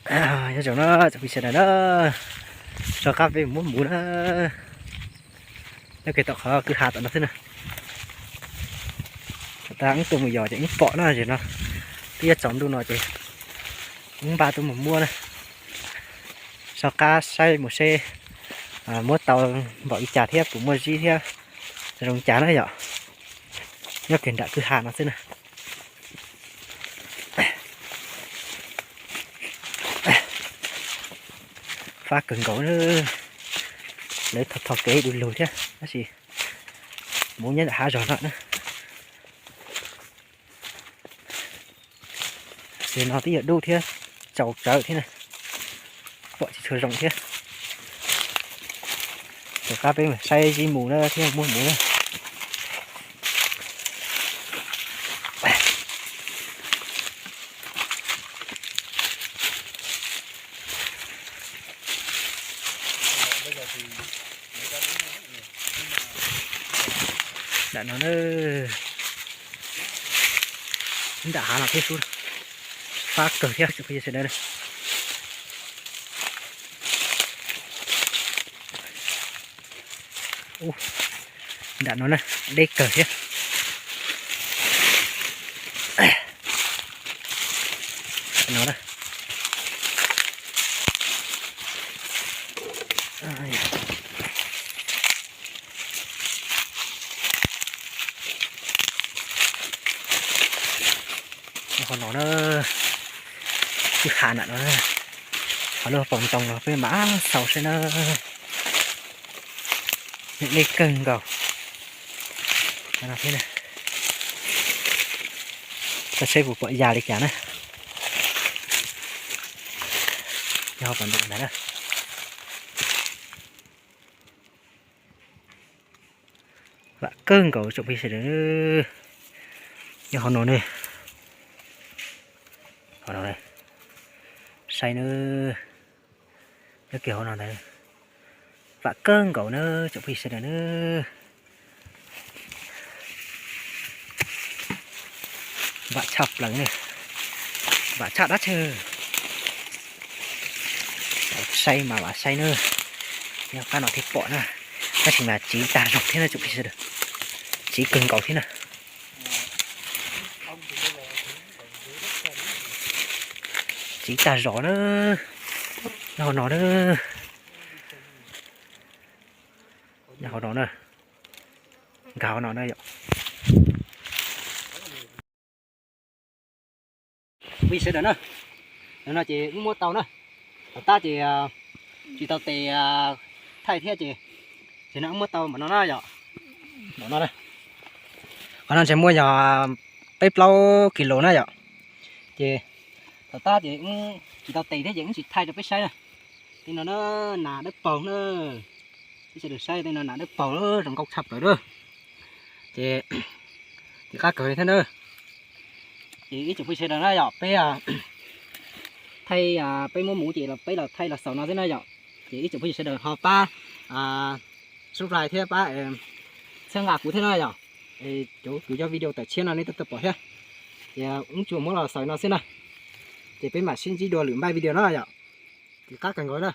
Nyob zoo na tsoom phooj ywg sawv daws na, soj qab peb mus muab muv na. Nyob kiag tom qhov kwj ha tom no xwb na. Thaum tas wb tuaj mus yos ces wb pom na, ces no twb yuav tsaus ntuj no ces wb npaj tuaj mus muab na. Soj qab saib mus seb muab tau npaum li cas thiab puas muaj zib thiab zoo cas na yom. Nyob kiag nram kwj ha no xwb na. Fab kawg nkaus na. Lawv tho tho kev du lug thiab tab sis muv nyob nram hav zog no na. Ces no twb yog dub thiab, tsaus tsawv thiab na, pom tsis tshua zoo thiab. Tom qab peb mus saib zib mus na thiab muab mus na. Nram no na, nram hav no thiab sub, fab kawg thiab tsoom phooj ywg sawv daws na. Ub, nram no na, deb kawg thiab. No na. Qhov no na, kwj ha nram no, qhov lub pob ntoo no peb mam xaus saib na. Deb kawg nkaus. Koj saib puas pom ya li cas na. Nyob hauv pob ntoo ntawd na. Vam kawg nkaus tsoom phooj ywg sawv daws. Nyob hauv no ne, saib na, nyob kiag hauv no ntag. Vam kawg nkaus na tsoom phooj ywg sawv daws na. Vam tshaj plaws ne, vam tshaj dab tsi. Saib mas vam saib na, nyob qab no thiaj pom na, tab sis mas tsiv tag zog thiab na tsoom phooj ywg sawv daws, tsiv kawg nkaus thiab na. Tsiv tag zog na, nyob hauv no na, nyob hauv no na, nkag hauv no na yom. Phooj ywg sawv daws na, no ces wb muab tau na, tom qab ces tsis tau tes thaij thiab ces, ces no wb muab tau npaum no na yom. Npaum no, qhov no ntshe muaj yog peb plaub kis lus na yom. Ces tom qab ces wb tsis tau tes thiab ces wb tsis thaij rau peb saib na. Tej no na, nas dawb paug na, peb sawv daws saib tej no nas dawb paug zoo nkauj tshaj plaws na. Ces, ces qab kawg li thiab na. Ces ib tsoom phooj ywg sawv daws na yom, peb thaij, peb muab mus ces peb los thaij los xaus no xwb na yom. Ces ib tsoom phooj ywg sawv daws ho pab subscribe thiab pab txhawb nqa kuv thiab na yom. Cov kuv cov video tawm tshiab no nej tuaj tuaj pom thiab. Ces wb tsuas muab los xaus no xwb na. Ces peb mam sib ntsib dua lwm npaj video na yom. Ces qab kawg nkaus na.